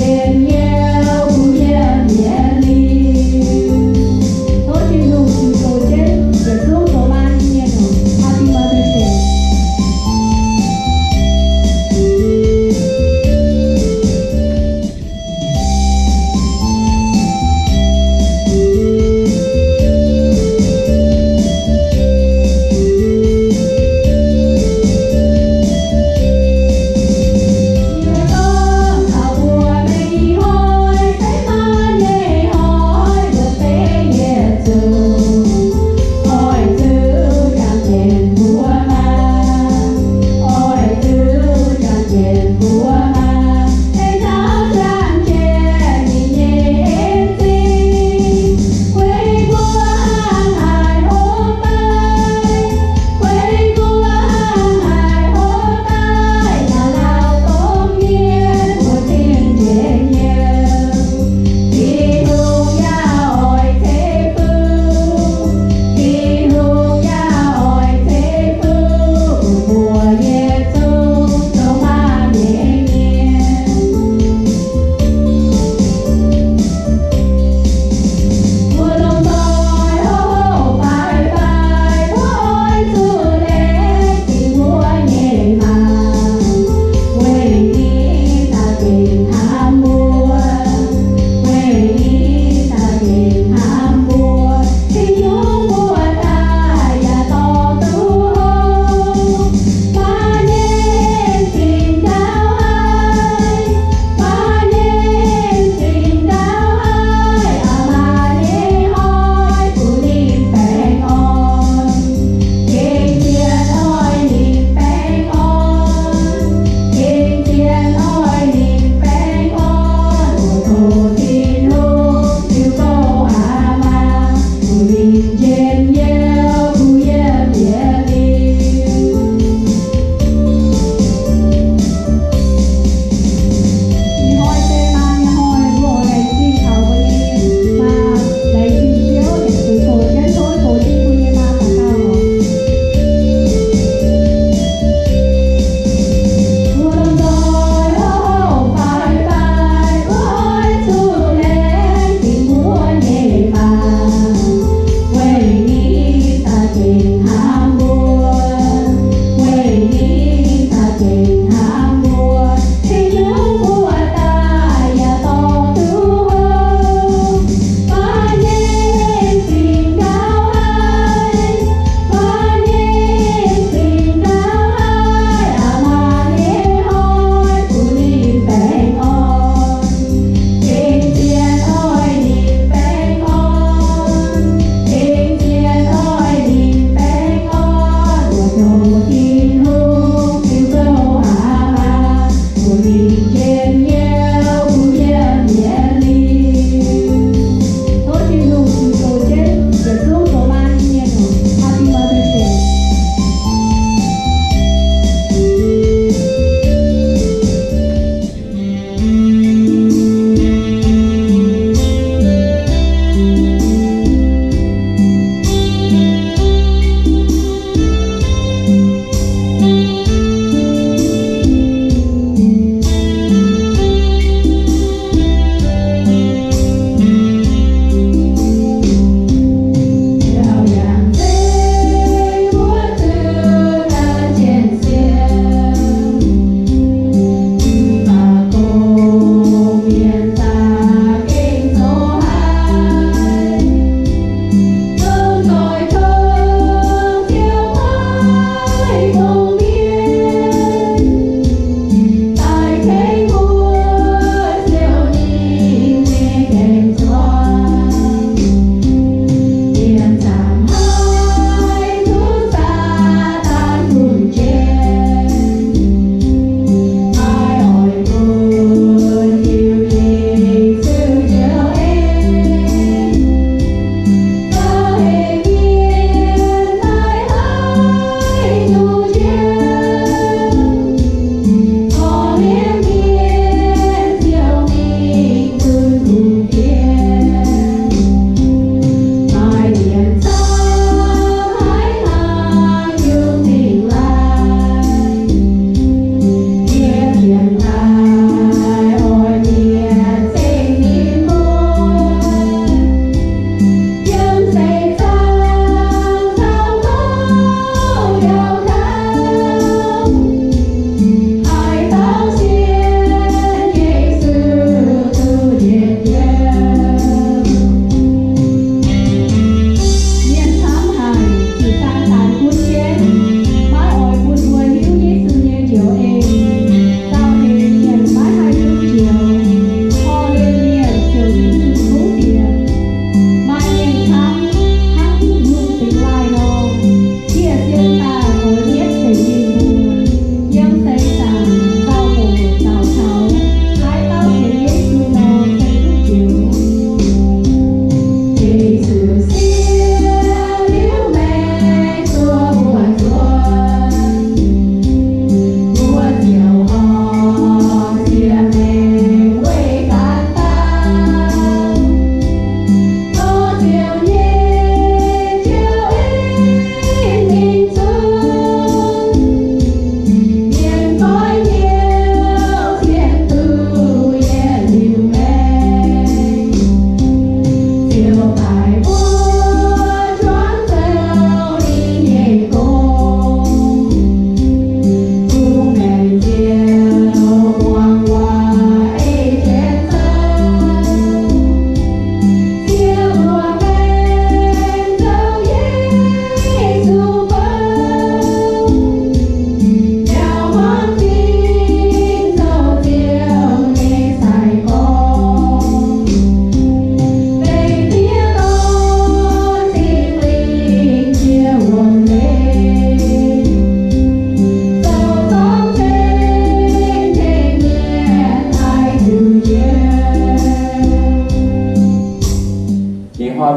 Tov Tin-Hungh zoux jienv yietc zungv zoux laanh nyei mienh oc. Happy Mother's Day.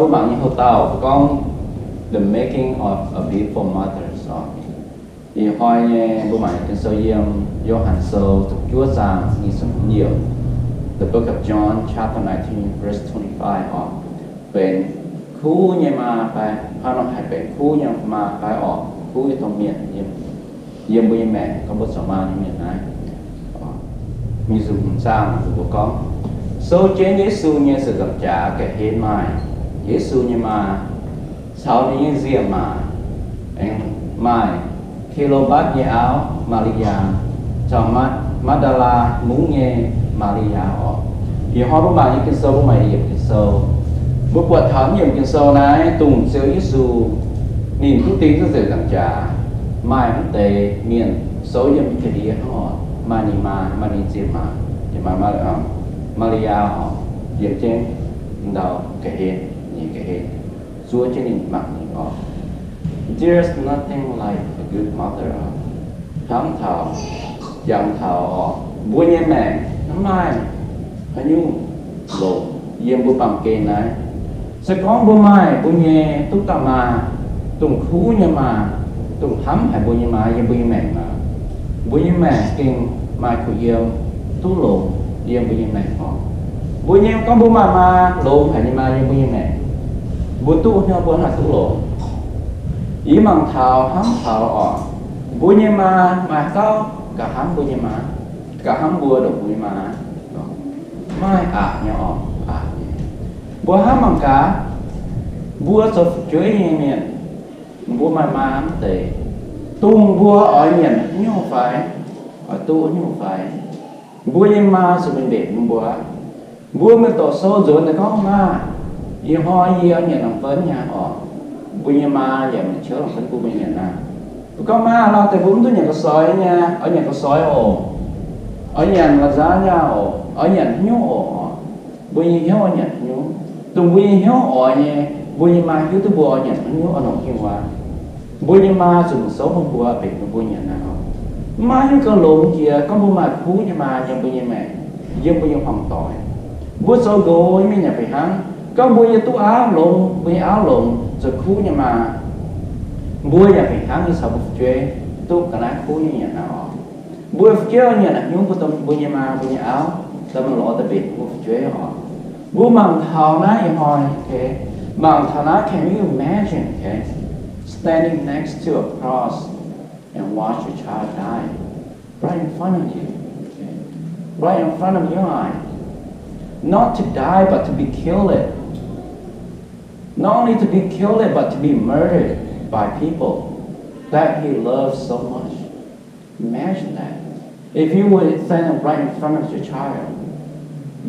Mbuo mangc nyei houx-dauh gorngv The Making of a Beautiful Mother oc. Ih hnoi nyei mbuo mangc nyei Ging-Sou yiem Yo^han Sou ziepc juov zaang nyic ziepc hmz yiemc. The Book of John, chapter nineteen, verse twenty-five oc. Benx kuv nyei maa fai, hnangv nor haih benx kuv nyei maa fai oc, kuv nyei domh mienh yiem, yiem mbuo nyei maengc, gorngv mbuo zoux maa nyei mienh naaiv. Nyic ziepc hmz zaang mbuo gorngv, Sou jienv Yesu nyei ziepc nzaangc jaax ga'hlen maaih Yesu nyei maa caux ninh nyei nziemc-maac, aengx maaih Ke^lo^mbatv nyei auv, Maa^li^yaa, caux Maa^ndaa^laa Mungv nyei Maa^li^yaa oc. Ih hnoi mbuo mangc nyei Ging-Sou, mbuo mangc yiemc Ging-Sou. Mbuo buatc taux yiemc Ging-Sou naaiv, dongh Ziouv Yesu ninh duqv ding ziepc nzaangc jaax, maaih mv deix mienh souv yiem nyei ga'ndiev hnangv oc, maaih ninh maa, maaih ninh nziemc-maac, maaih Maa^li^yaa oc, yiem jienv ndau ga'hlen, ninh ga'hlen, zuov jienv ninh, mangc ninh oc. There's nothing like a good mother oc. Hnamv taux, jangx taux oc, mbuo nyei maengc maiv maaih haaix nyungc longx yiem mbuo baamh gen naaiv. Se gorngv mbuo maaih mbuo nyei duqv dauh maa, dongh kuv nyei maa, dongh hnamv haic mbuo nyei maa yiem mbuo nyei maengc nor, mbuo nyei maengc gengh maaih kuh yiem, duqv longx yiem mbuo nyei maengc oc. Mbuo nyei, gorngv mbuo maaih maa longx haic nyei maa yiem mbuo nyei maengc, mbuo duqv hnyouv mbuo haih duqv longx. Yie mangc taux hnamv taux oc, mbuo nyei maa maaih dauh gauh hnamv mbuo nyei maa, gauh hnamv mbuo ndongc mbuo nyei maa? Maaih aqc nyei oc, aqc nyei. Mbuo hnamv mangc gaax, mbuo zoux fu'jueiv nyei mienh, mbuo maaih maa mv deix, dongh mbuo oix nyanc haaix nyungc fai, oix duqv haaix nyungc fai, mbuo nyei maa zuqc mingh mbenc bun mbuo. Mbuo mingh doqc sou nzuonx daaih gorngv, Maa, ih hnoi yie nyanc norm fun nyei oc. Mbuo nyei maa yaac mingh ciouv norm fun bun mbuo nyanc aqv. Mbuo gorngv, Maa, lauh deix mbuo mv duqv nyanc ga'soix nyei, oix nyanc ga'soix oc, oix nyanc lasagna oc, oix nyanc haaix nyungc oc. Mbuo nyei hnyouv oix nyanc haaix nyungc, dongh mbuo nyei hnyouv oix nyei, mbuo nyei maa hiuv duqv mbuo oix nyanc haaix nyungc, oix longc haaix nyungc waac. Mbuo nyei maa zuqc mingh souv bun mbuo, mbenc bun mbuo nyanc aqv oc. Mv maaih haaix nyungc gauh longx jiex gorngv mbuo maaih kuv nyei maa yiem mbuo nyei maengc, yiem mbuo nyei hmuangx doic. Mbuo zoux nqox nyei mienh yaac fih hnangv. Gorngv mbuo yie duqv auv longx, mbuo nyei auv longx, zoux kuv nyei maa, mbuo yaac fih hnangv nyei caux mbuo fu'jueiv duqv ga'naaiv kuv nyei nyanc aqv oc. Mbuo fu'jueiv nyanc haaix nyungc bun mbuo nyei maa, mbuo nyei auv, daaih mingh lorz daaih mbenc mbuo fu'jueiv oc. Mbuo mangc taux naaiv ih hnoi, okay? Mangc taux naaiv, can you imagine, okay? Standing next to a cross and watch your child die right in front of you, okay? Right in front of your eye. Not to die, but to be killed. Not only to be killed, but to be murdered by people that he loves so much. Imagine that. If you would stand right in front of your child,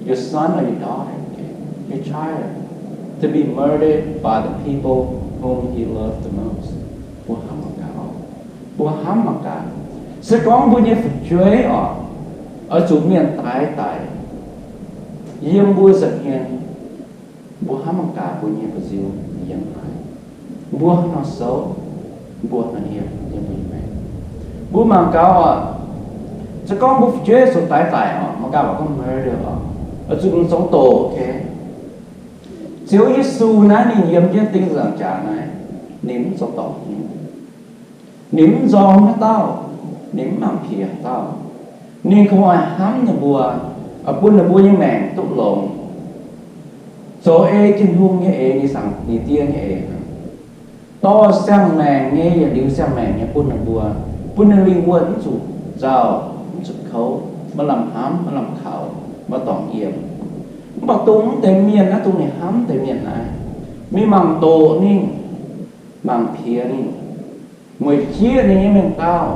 your son or your daughter, okay, your child, to be murdered by the people whom he loved the most, mbuo hnamv mangc gaax oc. Mbuo hnamv mangc gaax. Se gorngv mbuo nyei fu'jueiv oc, oix zuqc mienh daix daic yiem mbuo nza'hmien, mbuo hnamv mangc gaax mbuo nyei ba'nziu yiem haaix, mbuo hnangv nor souv, mbuo hnangv nor yiem, yiem mbuo nyei maengc. Mbuo mangc gaax oc, se gorngv mbuo fu'jueiv zuqc daix daic oc, mangc gaax oc, gorngv murder oc, oix zuqc mingh zoux doqc, okay? Ziouv Yesu naaiv ninh yiem jienv ding nzaangc jaax naaiv, ninh mv zoux doqc nyei. Ninh mv nzorng haaix dauh, ninh mv mangc piex haaix dauh. Ninh kungx oix hnamv ninh mbuo, oix bun ninh mbuo nyei maengc duqv longx, zoux ei Tin-Hungh nyei eix, ninh Zaangc, ninh Die nyei eix, dorh siang-maengc nyei, yietc liuz siang-maengc nyei bun ninh mbuo, bun ninh lingh wuonh mv zuqc nzauh, mv zuqc kouv, maaih lamh hnamv, maaih lamh kaux, maaih dorngx yiem. Mv baac dongh mv deix mienh naaiv, dongh ninh hnamv deix mienh naaiv, mingh mangc doqc ninh, mangc piex ninh, mueic jieqv ninh nyei mengh dauh,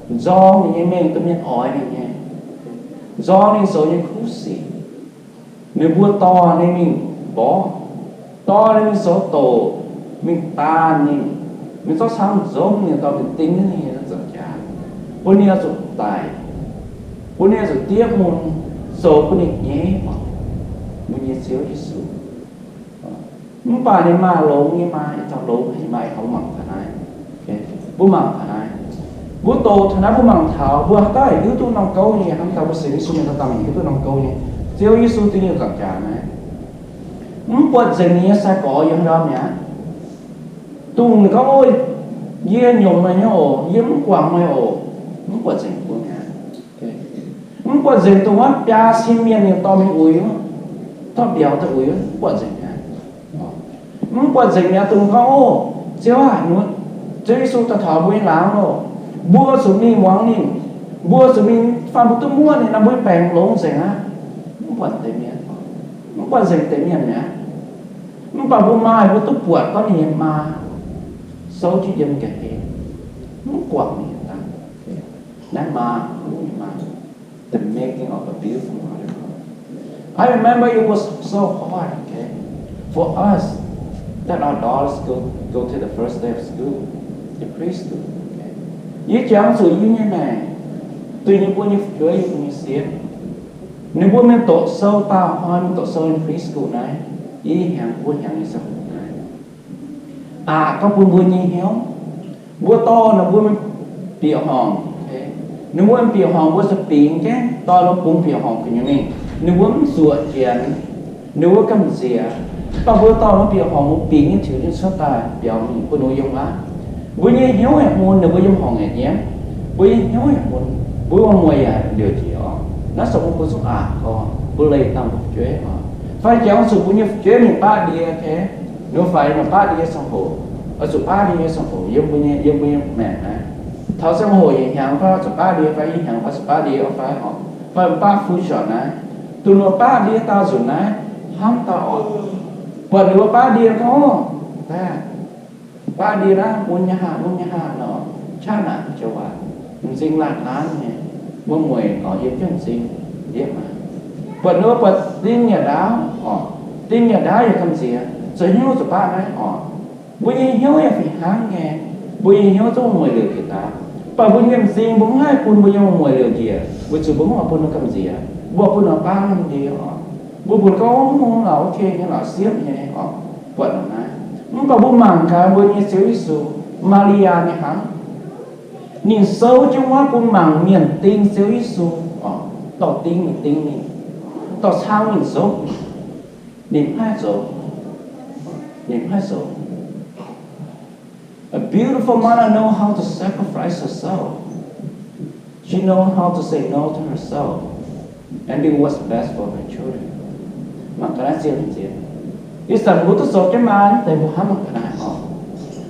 nzorng ninh nyei mengh, dongh mienh oix ninh nyei, nzorng ninh zoux nyei kuv sic. Ninh mbuo dorh ninh mingh mborqv, dorh ninh mingh zoux doqc, mingh daanh ninh, mingh zorqv camv nzong ninh, dorh mingh ding ninh nyei nzaangc jaax, bun ninh oix zuqc daic, bun ninh oix zuqc diev mun, zoux bun ninh nyaiv mbuo nyei Ziouv Yesu. Mv baac ninh maaih longx nyei maa, ih zanc longx nyei maa, ih zanc mbuo mangc taux naaiv. Mbuo mangc taux naaiv. Mbuo doqc taux naaiv, mbuo mangc taux, mbuo haaix dauh hiuv duqv norm gouv nyei, hnamv taux mbuo sienx Yesu mienh dauh dauh hiuv duqv norm gouv nyei, Ziouv Yesu ding nyei nzaangc jaax naaiv. Mv buatc nzengc ninh nyei sai-gorx yiem ndorm mi'aqv. Dongh ninh gorngv, Ov, yie nyungc meih nyei oc, yie mv guangc meih oc. Mv buatc nzengc mbuo mi'aqv. Mv buatc nzengc dongh wuov biaa cin mienh ninh dorh mingh uix, dorh mbiauz daaih uix, mv buatc nzengc mi'aqv. Mv buatc nzengc mi'aqv dongh gorngv, Ov, Ziouv aac, Ziouv Yesu daaih taux mbuo nyei laangz loh, mbuo zuqc mingh muangx ninh, mbuo zuqc mingh, fai mbuo duqv muoqv ninh nor, mbuo nyei baengc longx nzengc aqv. Mv buatc deix mienh, mv buatc nzengc deix mienh mi'aqv. Mv baac mbuo maaih mbuo duqv buatc gorngv ninh nyei maa souv jienv yiem ga'hlen, mv guangc ninh nyei dangh. Naaiv maa, mbuo nyei maa, the making of a beautiful mother. I remember it was so hard, okay, for us that our daughters go, go to the first day of school, the preschool, okay. Yie jangx zuqc yie nyei maengc, duih yie mbuo nyei fu'jueiv, yie mbuo nyei sieqv, ninh mbuo mingh doqc sou, daauh hnoi mingh doqc sou in preschool naaiv, i hnyangx buo hnyangx nyei ziangh hoc naaiv, aqc gorngv bun mbuo nyei hnyouv. Mbuo dorh ninh mbuo mingh bieqc horngc, ninh mbuo mingh bieqc horngc, mbuo zuqc bingx jienv dorh ninh mbuo bungx bieqc horngc gu'nyuoz mingh. Ninh mbuo mv zuoqc janx, ninh mbuo gamh nziex. Mv baac mbuo dorh ninh mbuo bieqc horngc, mbuo bingx jienv tiux jienv cuotv daaih biaux mingh bun ninh mbuo yiem wuov. Mbuo nyei hnyouv yaac mun, ninh mbuo yiem horngc yaac nyiemv. Mbuo nyei hnyouv yaac mun, mbuo mueiz yaac liouc jiex oc. Naaiv se mbuo mbuo zungv aqc gorngv mbuo leih dangh mbuo fu'jueiv oc. Fai jangx zuqc mbuo nyei fu'jueiv mingh baav ndie, okay? Ninh mbuo faix nor baav ndie ziangh hoc, oix zuqc baav ndie nyei ziangh hoc yiem mbuo nyei, yiem mbuo nyei maengc naaiv. Taux ziangh hoc yietc hnyangx fai oix zuqc baav ndie fai i hnyangx fai zuqc baav ndie fai oc, fai baav fu'jueiv naaiv. Dongh ninh mbuo baav ndie daauh nzunc naaiv, hnamv daaih oc, buatc ninh mbuo baav ndie gorngv, baav ndie naaiv mun nyei haah, mun nyei haah nor, qaqv naaic joux waac, m'zing laanh laanh nyei, wuov mueiz oc, yiem jienv m'zing liepv maah. Buatc ninh mbuo buatc ding yaac ndaauv oc, ding yaac ndaauv yaac gamh nziex, zoux hnyouv zuqc baav naaiv oc. Mbuo nyei hnyouv yaac fih hnangv nyei. Mbuo nyei hnyouv zungv mueiz liouc jiex daaih. Mv baac mbuo nyei m'zing mbuo mv haih bun mbuo nyei mueiz liouc njiec, weic zuqc mbuo mv oix bun ninh gamh nziex, mbuo bun ninh baav ndie oc. Mbuo mbuox gorngv, Mv baac ok nyei, la'siepv nyei oc, buatc nor naaiv. Mv baac mbuo mangc gaax mbuo nyei Ziouv Yesu, Maa^li^yaa nyei hnamv. Ninh souv jienv wuov bun mangc mienh ding Ziouv Yesu oc, dorh ding ninh, ding ninh, dorh cang ninh, souv ninh. Ninh mv haih zoux. Ninh mv haih zoux. A beautiful mother know how to sacrifice herself. She know how to say no to herself and do what's best for her children. Mangc ga'naaiv zien zien. Ih zanc mbuo duqv zoux jienv maa nyei mv deix mbuo hnamv mangc ga'naaiv oc.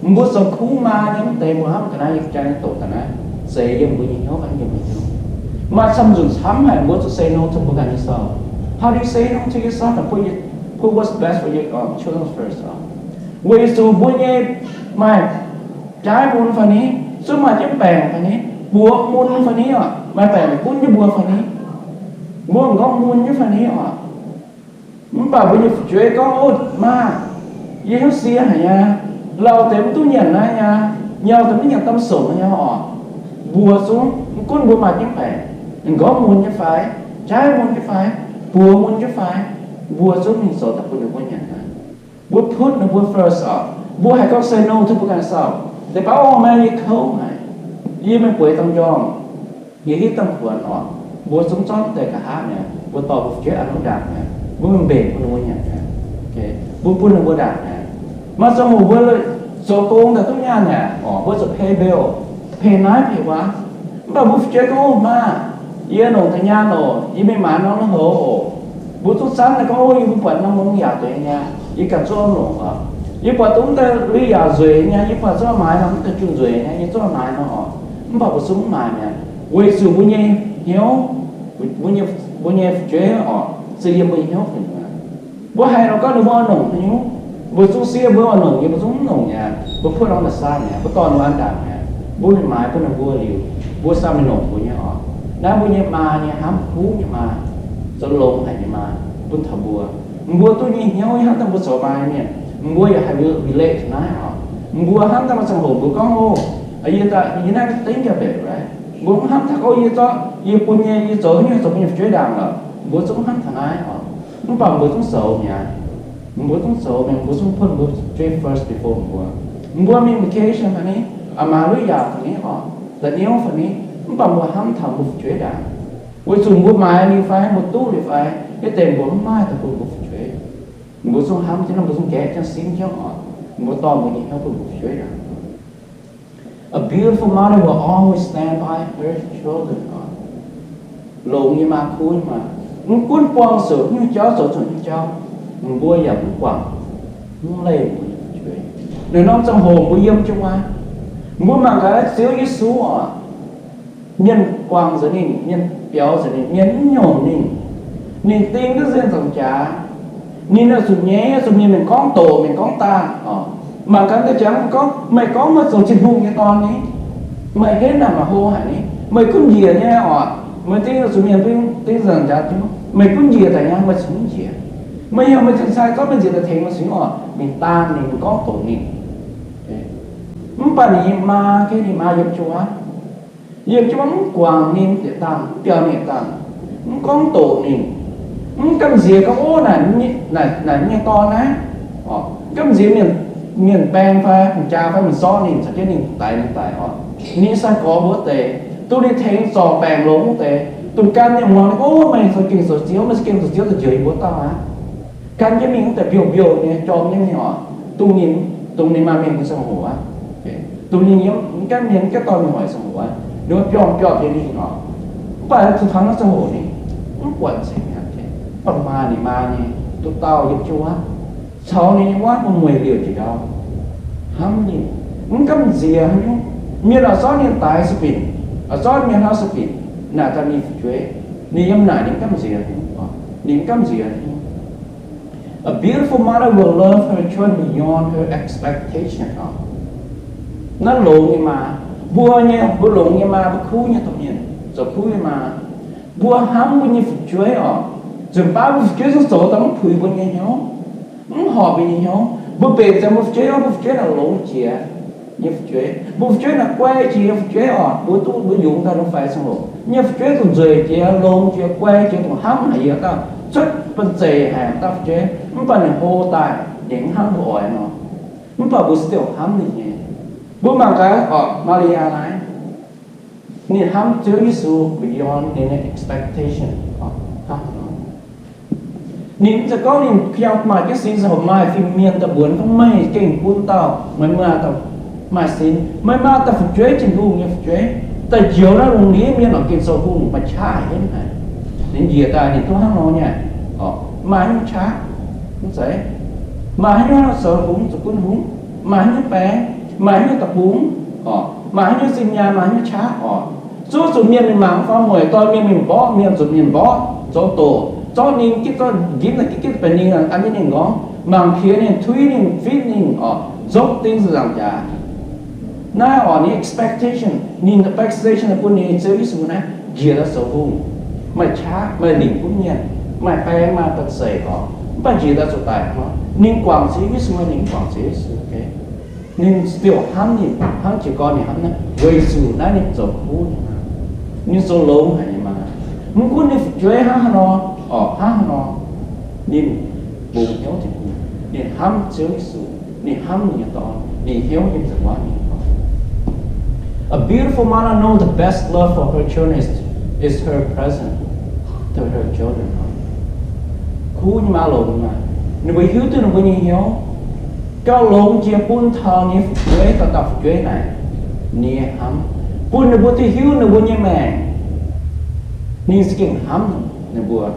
Mbuo zoux kuv maa nyei mv deix mbuo hnamv mangc ga'naaiv yiem jaa nyei doqc ga'naaiv, zeix yiem mbuo nyei hnyouv, yiem mbuo nyei hnyouv. Maaih camv nzunc camv haic mbuo zuqc say no to mbuo ganh nyei sau. How do you say no to yourself and put your, put what's best for your, um, children first oc? Weic zuqc mbuo nyei maaih jaaiv mun fai ni, zungv maaih jienv baengc fai ni, buoz mun fai ni oc, maaih baengc gunv jienv mbuo fai ni, mbuo m'nqorngv mun nyei fai ni oc. Mv baac mbuo nyei fu'jueiv gorngv, Ov, maa, yie hnyouv sie haic nyei, lauh deix mv duqv nyanc naaiv nyei, nyau deix mv nyanc domh songc nyei oc. Mbuo zungv mv gunv mbuo maaih jienv baengc, m'nqorngv mun nyei fai, jaaiv mun nyei fai, buoz mun nyei fai, mbuo zungv mingh zoux daaih bun ninh mbuo nyanc naaiv. Mbuo put ninh mbuo first oc. Mbuo haih gorngv say no to mbuo ganh sauh. Deix baav ov, maaih yie kouv haic, yie mingh bueix domh njormh, yie hitv domh kuonx oc. Mbuo zungv zorqv deix nqa'haav mi'aqv, mbuo dorh mbuo fu'jueiv a'hneiv ndaangc mi'aqv, mbuo mingh mbenc bun ninh mbuo nyanc mi'aqv. Mbuo bun ninh mbuo ndaangc mi'aqv. Maaih ziangh hoc mbuo zoux gong daaih duqv nyaanh mi'aqv oc, mbuo zuqc pay bill, pay naaiv pay wuov. Mv baac mbuo fu'jueiv gorngv, Ov, maa, yie longc da'nyaanh oc, yie mingh maaiz norm lui-houx oc. Mbuo zungv zanv daaih gorngv, Ov, yie mbuo buatc norm mungv yaac deix nyei, yie ganh zungv longc oc. Yie buatc dongh deix lui yaac nzueic nyei, yie buatc zungv maaiz norm deix junh nzueic nyei, yie zungv maaiz nor oc. Mv baac mbuo zungv mv maaiz mi'aqv, weic zuqc mbuo nyei hnyouv, mbuo nyei, mbuo nyei fu'jueiv oc, se yiem mbuo nyei hnyouv gu'nyuoz. Mbuo haiz nor gorngv ninh mbuo oix longc haaix nyungc, mbuo zungv siev mbuo oix longc nyei, mbuo zungv mv longc mi'aqv. Mbuo put norm da'saah mi'aqv, mbuo dorh ninh mbuo an ndaangc mi'aqv. Mbuo mingh maaiz bun ninh mbuo liuz, mbuo saah mingh longc mbuo nyei oc. Naaiv mbuo nyei maa nyei hnamv kuv nyei maa, zoux longx haic nyei maa, bun taux mbuo. Mbuo duqv nyei hnyouv hnamv daaih mbuo zoux maa nyei mienh, mbuo yaac haih relate naaiv oc. Mbuo hnamv daaih maaih ziangh hoc mbuo gorngv, Ov, yie daaih, yie naaiv think of it, right? Mbuo mv hnamv taux gorngv yie zorqv, yie bun nyei, yie zoux haaix nyungc zoux bun nyei fu'jueiv ndaangc lorqc. Mbuo zungv hnamv taux naaiv oc. Mv baac mbuo zungv zoux mi'aqv. Mbuo zungv zoux mi'aqv, mbuo zungv put mbuo fu'jueiv first before mbuo. Mbuo mingh vacation fai ni, aa, maaiz lui yaac fai ni oc, da'niouv fai ni, mv baac mbuo hnamv taux mbuo fu'jueiv ndaangc. Weic zuqc mbuo maaiz liuz fai, mbuo duqv liuz fai, yie deix mbuo mv maaih daaih bun mbuo fu'jueiv. Mbuo zungv hnamv jienv, mbuo zungv gaeqv jienv, sin jienv oc, mbuo dorh mbuo nyei hnyouv bun fu'jueiv. A beautiful mother will always stand by her children. Longx nyei maa, kuv nyei maa, mv gunv buangh zuqc hnyouv jauv, zoux zuqc hnyouv jauv, mbuo yaac mv guangc, mv leih mbuo nyei fu'jueiv. Naaiv norm ziangh hoc mbuo yiem jienv wuov, mbuo mangc gaax Ziouv Yesu oc, mienh guangc nzengc ninh, mienh biaux nzengc ninh, mienh mv nyungc ninh. Ninh ding duqv nzengc nzaangc jaax. Ninh oix zuqc nyei, oix zuqc mienh, mienh gorngv doqc, mienh gorngv daanh oc. Mangc gaax deix jaax gorngv, meih gorngv meih zoux Tin-Hungh nyei Dorn ni, meih henv naaic maaih hlo haic ni, meih gunv njiec nyei oc. Meih ding oix zuqc mienh ding nzengc nzaangc jaax, meih gunv njiec daaih nyei, meih cingx mv njiec. Meih heuc meih cing-cai zorqv meih njiec daaih tengx meih cingx oc. Mingh daanh ninh, gorngv doqc ninh. Mv baac ninh nyei maa, ninh maa yiem jienv wuov, yiem jienv wuov mv guangc ninh yietc dangh, mv biaux ninh yietc dangh, mv gorngv doqc ninh, mv gamh nziex gorngv, ov, naaic, naaic nyei dorn naaiv, mv gamh nziex mienh, mienh baeng fai hungh jaa fai mienh zorqv ninh, caux jienv ninh daix ninh daic oc. Ninh sai-gorx mbuo wuov deix, duqv ninh tengx zorc baengc longx wuov deix, dongh gan ninh muangx, ov, meih zoux gengh zoux Ziouv, meih zoux gengh zoux Ziouv daaih njoux yie mbuo dauh aqv. Gan jienv mingh wuov deix mbiouh mbiouh nyei, jorm nyei mingh oc. Dongh ninh, dongh ninh maaih mienh nyei ziangh hoc aqv. Dongh ninh yiem mv gaengh mienh, mv gaengh dorh mienh hoic ziangh hoc aqv. Ninh mbuo biorngh biorngh jienv mingh oc. Mv baac zuqc taux naaiv ziangh hoc ninh mv buatc cingx aqv. Mv baac maa ninh maa nyei, duqv dauh yiem jienv wuov, caux ninh nyei wuov mbuo mueiz liouc jiex ndau, hnamv ninh, mv gamh nziex haaix nyungc. Mienh oix zorqv ninh daix sueih binc, oix zorqv mienh hnangv sueih binc, naaic daaih ninh fu'jueiv, ninh yiem naaic ninh mv gamh nziex, ninh mv gamh nziex. A beautiful mother will love her children beyond her expectation. Naaiv longx nyei maa, mbuo nyei, mbuo longx nyei maa, mbuo kuv nyei domh mienh, zoux kuv nyei maa, mbuo hnamv mbuo nyei fu'jueiv oc. Nzunc baav mbuo fu'jueiv zungv zoux daaih mv puix mbuo nyei hnyouv, mv horpc mbuo nyei hnyouv. Mbuo mbenc ziangx mbuo fu'jueiv, mbuo fu'jueiv naaic longx jiex nyei fu'jueiv, mbuo fu'jueiv naaic guai jiex nyei fu'jueiv oc. Mbuo duqv mbuo yungz daaih lungh faix ziangh hoc nyei fu'jueiv dongh nzueic jiex, longx jiex, guai jiex, dongh hnamv haic yie dauh, cuotv banh zeic haic dauh fu'jueiv, mv baac ninh hlo daaih ninh mv hnamv mbuo oix nor, mv baac mbuo still hnamv ninh nyei. Mbuo mangc gaax oc, Maa^li^yaa naaiv, ninh hnamv Ziouv Yesu beyond ninh nyei expectation. Ninh mv zeiz gorngv ninh kuinx maaih jienv sin ziangh hoc maaih fin-mienh daaih mbuox gorngv, meih gengh bun dauh, meih maaih dauh, maaih sin, meih maaih dauh fu'jueiv, Tin-Hungh nyei fu'jueiv, daaih njoux naaiv lungh ndiev mienh oc, gengh zoux hungh, maaih qaqv haic, henv haic. Ninh njiec daaih ninh duqv hnangv nor nyei. Maaih haaix nyungc qaqv? Mv zeiz. Maaih haaix nyungc zoux hungh, zoux gunv hungh? Maaih haaix nyungc baeng? Maaih haaix nyungc deic-bung? Maaih haaix nyungc zinh nyaanh? Maaih haaix nyungc qaqv oc? Zuov zuqc mienh mingh mangc faaux mueic, dorh mienh mingh mborqv, mienh zuqc mienh mborqv, zoux doqc, zorqv ninh gitv, zorqv nqimv naaic gitv gitv benx ninh, an jienv ninh nqorngv, mangc piex ninh, tuiv ninh, fitv ninh oc, nzopv ding nzaangc jaax. Naaiv oc, ninh expectation, ninh expectation bun ninh Ziouv Yesu naaiv njiec daaih zoux hungh, maaih qaqv, maaih lingc gunv mienh, maaih baeng, maaih banh zeic oc, mv baac njiec daaih zuqc daic nor, ninh guangc Ziouv Yesu, ninh mv guangc Ziouv Yesu. Ninh still hnamv ninh, hnangv jiez gorn ninh hnamv naaiv, weic zuqc naaiv ninh zoux kuv nyei maa, ninh zoux longx haic nyei maa. Mv gunv ninh fu'jueiv hnangv haaix nor, oc, hnangv haaix nor, ninh bungx hnyouv Tin-Hungh, ninh hnamv Ziouv Yesu, ninh hnamv ninh nyei dorn, ninh hnyouv yiem nza'hmien ninh. A beautiful mother knows the best love for her children is, is her present to her children. Kuv nyei maa, longx nyei maa, ninh mbuo hiuv duqv ninh mbuo nyei hnyouv gauh longx jiex bun taux ninh nyei fu'jueiv, dauh dauh fu'jueiv naaic, ninh nyei hnamv, bun ninh mbuo duqv hiuv ninh mbuo nyei maengc, ninh za'gengh hnamv ninh mbuo.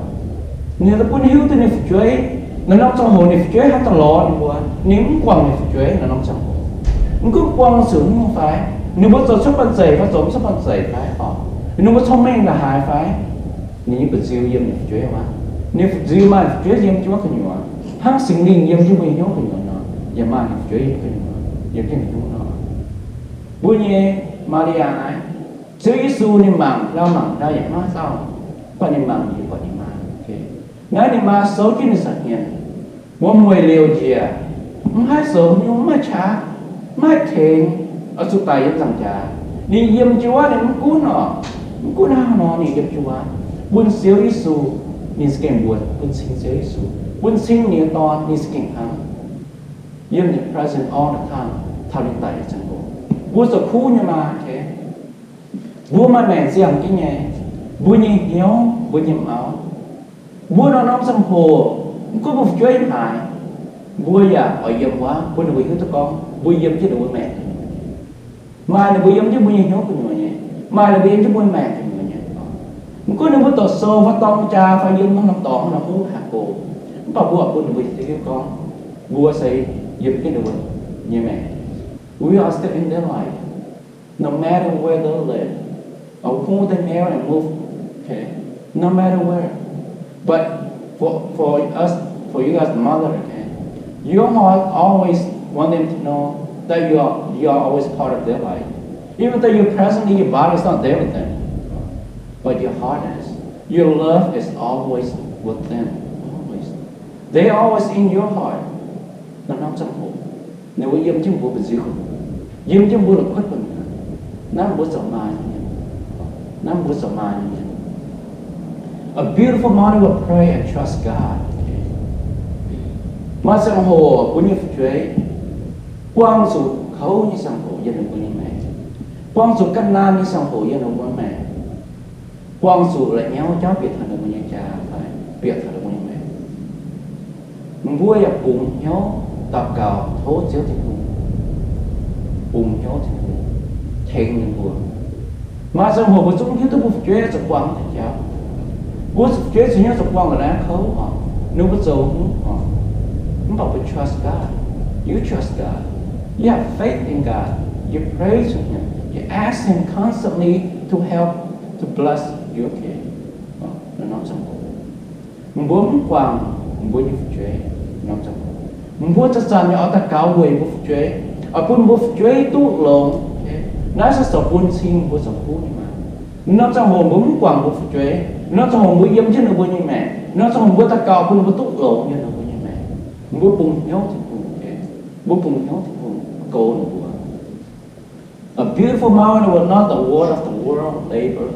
Ninh bun hiuv duqv ninh fu'jueiv, naaiv norm ziangh hoc ninh fu'jueiv haaix dauh lorz ninh mbuo, ninh mv guangc ninh fu'jueiv naaiv norm ziangh hoc. Mv gunv buangh zuqc haaix nyungc fai, ninh mbuo zoux cuotv banh zeic fai zoux mv cuotv banh zeic fai, ninh mbuo cong-mengh ndongc haaix fai, ninh nyei fu'jueiv yiem ninh fu'jueiv wuov. Ninh fu'jueiv maaih fu'jueiv yiem jienv wuov gu'nyuoz, hnangv Singx Lingh yiem jienv mbuo nyei hnyouv gu'nyuoz nor, yaac maaih ninh fu'jueiv yiem gu'nyuoz, yiem jienv ninh hnyouv nor. Mbuo nyei Maa^li^yaa naaiv, Ziouv Yesu ninh mangc ndau, mangc ndau yaac maiv dauh, mv baac ninh mangc yie buatc ninh maa. Naaiv ninh maa souv jienv ninh nza'hmien, wuom-mueic liouc njiec, mv haih zoux haaix nyungc, mv maaih qaqv, mv maaih tengx, oix zuqc daic yiem nzaangc jaax. Ninh yiem jienv wuov ninh mv gunv oc, mv gunv hnangv haaix nor ninh yiem jienv wuov, bun Ziouv Yesu, ninh za'gengh mbuox bun cing Ziouv Yesu, bun cing ninh nyei dorn, ninh za'gengh hnamv. Yiem ninh present all the time taux ninh daic nyei ziangh hoc. Mbuo zoux kuv nyei maa, mbuo maaih maengc ziangh jienv nyei, mbuo nyei hnyouv, mbuo nyei maux, mbuo norm-norm ziangh hoc, mv gunv mbuo fu'jueiv haaix, Mbuo yaac oix yiem wuov, bun ninh mbuo hiuv duqv gorngv mbuo yiem jienv ninh mbuo maengc gu'nyuoz nyei. Maaih ninh mbuo yiem jienv mbuo nyei hnyouv gu'nyuoz nyei. Maaih ninh mbuo yiem jienv mbuo nyei maengc gu'nyuoz nyei. Mv gunv ninh mbuo doqc sou fai dorng jaa fai yiem norm dorngx norm hungh haaix go, mv baac mbuo oix bun ninh mbuo hiuv duqv gorngv mbuo se yiem jienv ninh mbuo nyei maengc. We are still in their life, no matter where they live, or who they marry and move, okay? No matter where. But for, for us, for you as the mother, okay, your heart always want them to know that you are, you are always part of their life. Even though you presently, your body is not there with them, but your heart is. Your love is always with them, always. They always in your heart. Naaiv norm ziangh hoc ninh mbuo yiem jienv mbuo mbu'nziu, yiem jienv mbuo la'kuotv bun naaiv mbuo zoux maa nyei mienh, naaiv mbuo zoux maa nyei mienh. A beautiful mother will pray and trust God. Maaih ziangh hoc mbuo nyei fu'jueiv buangh zuqc kouv nyei ziangh hoc yiem ninh mbuo nyei maengc, buangh zuqc ga'naanh nyei ziangh hoc yiem ninh mbuo maengc, buangh zuqc la'nyauv jauv bieqc taux ninh mbuo nyei jaa fai bieqc taux ninh mbuo nyei maengc. Mbuo yaac bungx hnyouv daux gaux tov Ziouv Tin-Hungh, bungx hnyouv Tin-Hungh tengx ninh mbuo. Maaih ziangh hoc mbuo zungv hiuv duqv mbuo fu'jueiv zuqc buangh deix jauv. Mbuo zuqc fu'jueiv zuqc hnyouv zuqc buangh la'nyauv kouv oc, ninh mbuo zoux haaix nyungc oc, mv baac mbuo trust God. You trust God. You have faith in God. You pray to Him. You ask Him constantly to help, to bless you, okay? Norm ziangh hoc mbuo mv guangc mbuo nyei fu'jueiv. Norm ziangh hoc mbuo zanc-zanc yaac oix daux gaux weic mbuo fu'jueiv, oix bun mbuo fu'jueiv duqv longx. Naaiv se zoux bun cing mbuo zoux kuv nyei maah. Norm ziangh hoc mbuo mv guangc mbuo fu'jueiv, norm ziangh hoc mbuo yiem jienv ninh mbuo nyei maengc, norm ziangh hoc mbuo daux gaux bun ninh mbuo duqv longx yiem ninh mbuo nyei maengc. Mbuo bungx hnyouv Tin-Hungh, mbuo bungx hnyouv Tin-Hungh goux ninh mbuo. A beautiful mother will not the word of the world labor,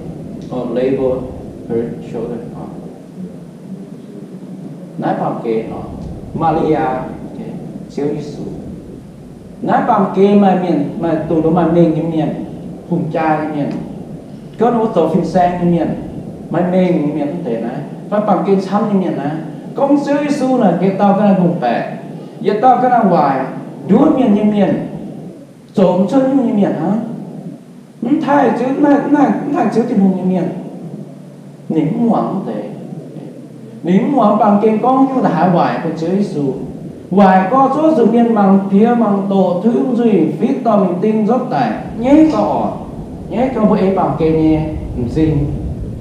or labor her children. Naaiv baamh gen oc, Maa^li^yaa, Ziouv Yesu. Naaiv baamh gen maaih mienh, maaih dongh maaih mengh nyei mienh, hungh jaa nyei mienh, gorngv ninh mbuo zoux fin-saeng nyei mienh, maaih mengh nyei mienh mv deix naaiv, fai baamh gen camv nyei mienh naaiv, gorngv Ziouv Yesu naaic yietc dauh ga'naaiv hungh baeqc, yietc dauh ga'naaiv waaic, nduov mienh nyei mienh, zoux mv cuotv nyungc nyei mienh hnangv. Mv taaih Ziouv, mv taaih, mv taaih Ziouv Tin-Hungh nyei mienh, ninh mv muangx mv deix. Ninh mv muangx baamh gen gorngv nyungc ndongc haaix waaic bun Ziouv Yesu. Waaic gorngv zuov zuqc mienh mangc piex mangc doqc, tiuv nzuih, fitv dorngh mingh ding nzopv daic, nyaiv gau oc. Nyaiv gau mbuo ei baamh gen nyei m'zing,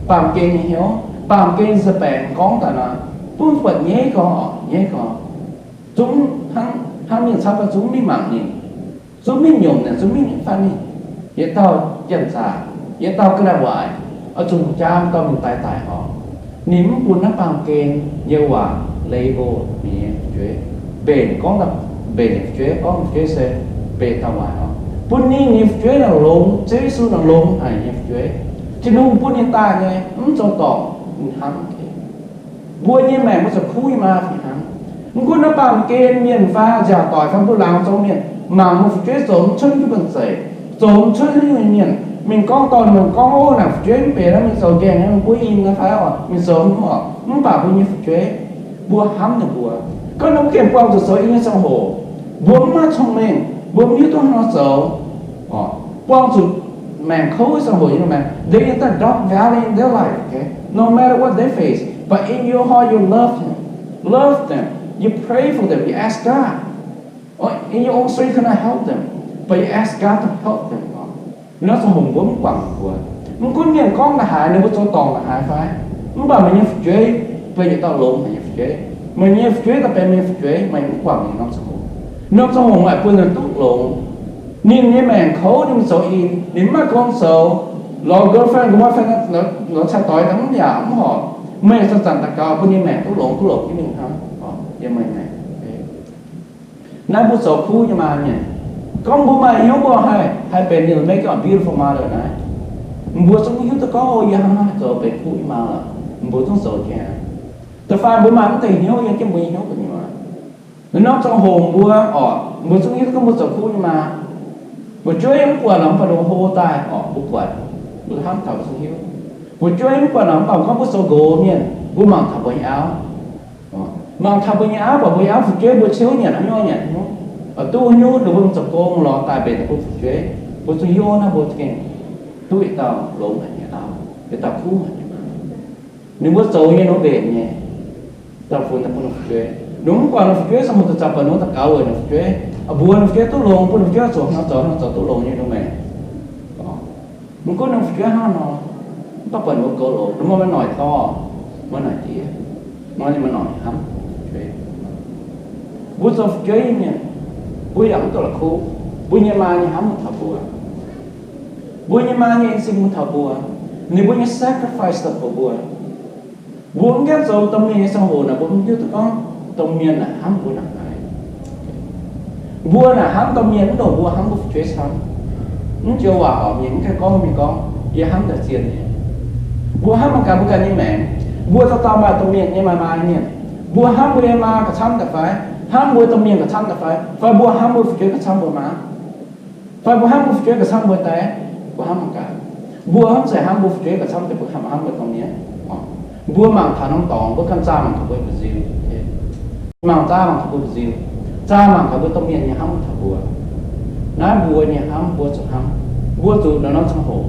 baamh gen nyei hnyouv, baamh gen nyei se baengc gorngv daaih nor, bun buatc nyaiv gau oc, nyaiv gau. Zungv hnangv, hnangv mienh camv gau zungv mingh mangc ninh, zungv mingh nyomc ninh, zungv mingh fatv ninh. Yietc dauh janx-zaqc, yietc dauh ga'naaiv waaic, oix zuqc jaa dauh mingh daix daic oc. Ninh mv bun naaiv baamh gen nyei waac label ninh nyei fu'jueiv, mbenc gorngv, mbenc ninh fu'jueiv, gorngv fu'jueiv se mbenc dauh waaic oc. Bun ninh nyei fu'jueiv naaic longx, Ziouv Yesu naaic longx haic ninh nyei fu'jueiv. Tin-Hungh bun ninh daaih nyei mv zoux dorngc ninh hnamv. Mbuo nyei maengc mbuo zoux kuv nyei maa fih hnangv. Mv gunv naaiv baamh gen mienh fai nziaauc doic fai mbuo laangz zorng mienh mangc mbuo fu'jueiv zoux mv cuotv jienv bun zeic, zoux mv cuotv jienv nyei mienh, mingh gorngv dorh ninh mangc gorngv, ov, naaic fu'jueiv mv benx naaiv, mingh zoux nqaengh naaiv, mingh buov in naaiv fai oc, mingh zoux haaix nyungc oc. Mv baac mbuo nyei fu'jueiv, mbuo hnamv ninh mbuo. Gorngv ninh mbuo gengh buangh zuqc zoux in nyei ziangh hoc, mbuo mv maaih cong-mengh, mbuo mv hiuv duqv haaix nor zoux, buangh zuqc maengc kouv ziangh hoc nyei maengc, they in the dark valley in their life, okay? No matter what they face, but in your heart you love him, love them, you pray for them, you ask God. Or in your own strength you cannot help them, but you ask God to help them. Nor ziangh hoc mbuo mv guangc mbuo. Mv gunv mienh gorngv ndongc haaix, ninh mbuo zoux dorngc ndongc haaix fai, mv baac meih nyei fu'jueiv benx yietc dauh longx haic nyei fu'jueiv. Meih nyei fu'jueiv daaih benx meih nyei fu'jueiv, meih mv guangc ninh norm ziangh hoc. Norm ziangh hoc meih bun ninh duqv longx. Ninh nyei maengc kouv, ninh zoux in, ninh mv maaih gong zoux, lorz girlfriend, girlfriend, lorz cai-doix daaih mv yaac mv horpc. Meih zanc-zanc daux gaux bun ninh maengc duqv longx, duqv longx jienv mingh hnangv. Yiem meih maengc. Naaiv mbuo zoux kuv nyei maa mienh. Gorngv mbuo maaih hnyouv mbuo haih, haih benx ninh make a beautiful mother naaiv. Mbuo zungv hiuv duqv gorngv, o, yie hnangv naaiv zoux benx kuv nyei maa lorqc. Mbuo zungv zoux jienv. Da'faanh mbuo maaih mv deix hnyouv yiem jienv mbuo nyei hnyouv gu'nyuoz. Norm ziangh hoc mbuo oc, mbuo zungv hiuv duqv gorngv mbuo zoux kuv nyei maa. Fu'jueiv mv buatc nor, mv baac ninh hlo daaih oc, mbuo buatc, mbuo hnamv taux mbuo zungv hiuv. Fu'jueiv mv buatc nor, mv baac gorngv mbuo zoux nqox mienh, mbuo mangc taux mbuo nyei auv. Mangc taux mbuo nyei auv, mbuo nyei auv fu'jueiv mbuo ciouv nyanc haaix nyungc nyanc haaix nyungc, duqv haaix nyungc ninh mbuo mv zoux gong lorz daaih mbenc ninh mbuo fu'jueiv, mbuo zuqc hnyouv naaiv mbuo gengh duqv ih dauh longx haic nyei auv, ih dauh kuv haic nyei maaz. Ninh mbuo zoux nyei nor mbenc nyei, daaih funx daaih bun ninh fu'jueiv. Ninh mv guangc ninh fu'jueiv, ziangh hoc daaih buatc ninh daux gaux weic ninh fu'jueiv, mbuox ninh fu'jueiv duqv longx, bun ninh fu'jueiv zuqc hnangv zoux, hnangv zoux duqv longx nyei nor mbenc. Mv gunv ninh fu'jueiv hnangv nor, mv baac buatc ninh mbuo goux longx, ninh mbuo maaih noic dorh, maaih noic diev, maaih noic hnamv. Mbuo zoux fu'jueiv nyei mienh, mbuo yaac mv duqv la'kuqv mbuo nyei maa nyei hnamv taux mbuo. Mbuo nyei maa nyei en sing bun taux mbuo, ninh mbuo nyei sacrifice daaih bun mbuo. Mbuo mv gaengh zoux domh mienh nyei ziangh hoc naaic, mbuo mv hiuv duqv gorngv domh mienh naaic hnamv mbuo nangc haaix. Mbuo naaic hnamv domh mienh mv dongh mbuo hnamv mbuo fu'jueiv camv. Mv joux waac oc, mienh mv gaengh gorngv mienh gorngv, yie hnamv daaih zien nyei. Mbuo hnamv mangc gaax mbuo ganh nyei maengc. Mbuo dauh dauh maaih domh mienh nyei, maaih maa nyei mienh. Mbuo hnamv mbuo nyei maa gauh camv daaih fai? Hnamv mbuo domh mienh gauh camv daaih fai? Fai mbuo hnamv mbuo fu'jueiv gauh camv mbuo maa? Fai mbuo hnamv mbuo fu'jueiv gauh camv mbuo daaih? Mbuo hnamv mangc gaax. Mbuo hnamv se hnamv mbuo fu'jueiv gauh camv daaih mbuo hnamv, hnamv mbuo domh mienh. Mbuo mangc taux norm dorngx, mbuo ganh zaah mangc taux mbuo mba'nziu. Mangc zaah mangc taux mbuo mba'nziu. Zaah mangc taux mbuo domh mienh nyei hnamv taux mbuo. Naaiv mbuo nyei hnamv mbuo zuqc hnamv. Mbuo zuqc nor norm ziangh hoc,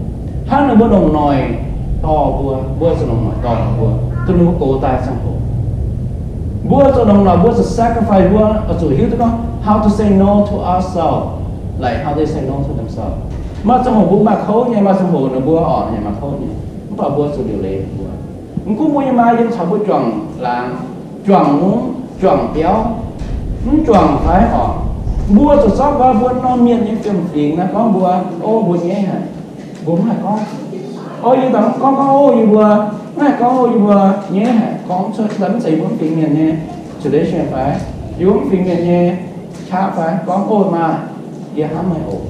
hnangv ninh mbuo longc noic dorh mbuo, mbuo zuqc longc noic dorh mbuo, duqv ninh mbuo gox daaih ziangh hoc. Mbuo zuqc longc noic, mbuo zuqc sacrifice, mbuo oix zuqc hiuv duqv gorngv how to say no to ourselves, like how they say no to themselves. Maaih ziangh hoc mbuo maaih kouv nyei, maaih ziangh hoc ninh mbuo orqc nyei maaih kouv nyei, mv baac mbuo zuqc liuc leiz mbuo. Mv gunv mbuo nyei maa yiem caux mbuo juangc laangz, juangc mungv, juangc biauv, mv juangc fai orqc, mbuo zuqc zorqv nqoi mbuo norm mienh nyei fiem-fingx naaiv gorngv mbuo, o, mbuo nyaiv haic. Mbuo mv haih gorngv, o, yie daaih mv gorngv gorngv, o, yie mbuo, mv haih gorngv, o, yie mbuo nyaiv haic. Gorngv cuotv daaih mv zeiz mbuo mv fingx mienh nyei tradition fai, yie mbuo mv fingx mienh nyei qaqv fai, gorngv, o, maa, yie hnamv meih oc.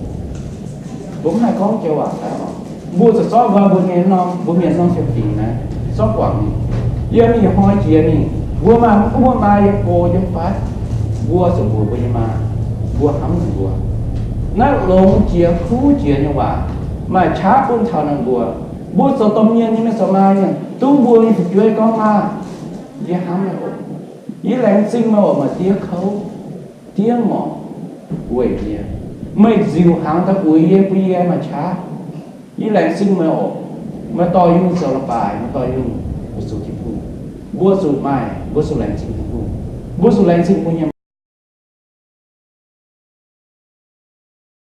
Mbuo mv haih gorngv joux waac fai oc. Mbuo zuqc zorqv nqoi mbuo nyei norm, mbuo mienh norm fiem-fingx naaiv zorqv guangc mingh. Yiem ih hnoi jiex mingh, mbuo maaih, mv gunv mbuo maa yiem go yiem fatv, mbuo zuqc mbuox mbuo nyei maa, mbuo hnamv ninh mbuo. Naaiv longx jiex kuv jiex nyei waac maaih qaqv bun taux ninh mbuo. Mbuo zoux domh mienh nyei mienh, zoux maa nyei mienh, duqv mbuo nyei fu'jueiv gorngv, maa, yie hnamv meih oc. Yie laengz zingh meih oc, maaih diev kouv, diev ngorc weic yie. Meih nziux hnaangx daaih uix yie, bun yie maaih qaqv. Yie laengz zingh meih oc. Meih dorh yie mingh zoux leiz-baaix, meih dorh yie mingh fu-sux Tin-Hungh. Mbuo zuqc maaih, mbuo zuqc laengz zingh Tin-Hungh. Mbuo zuqc laengz zingh mbuo nyei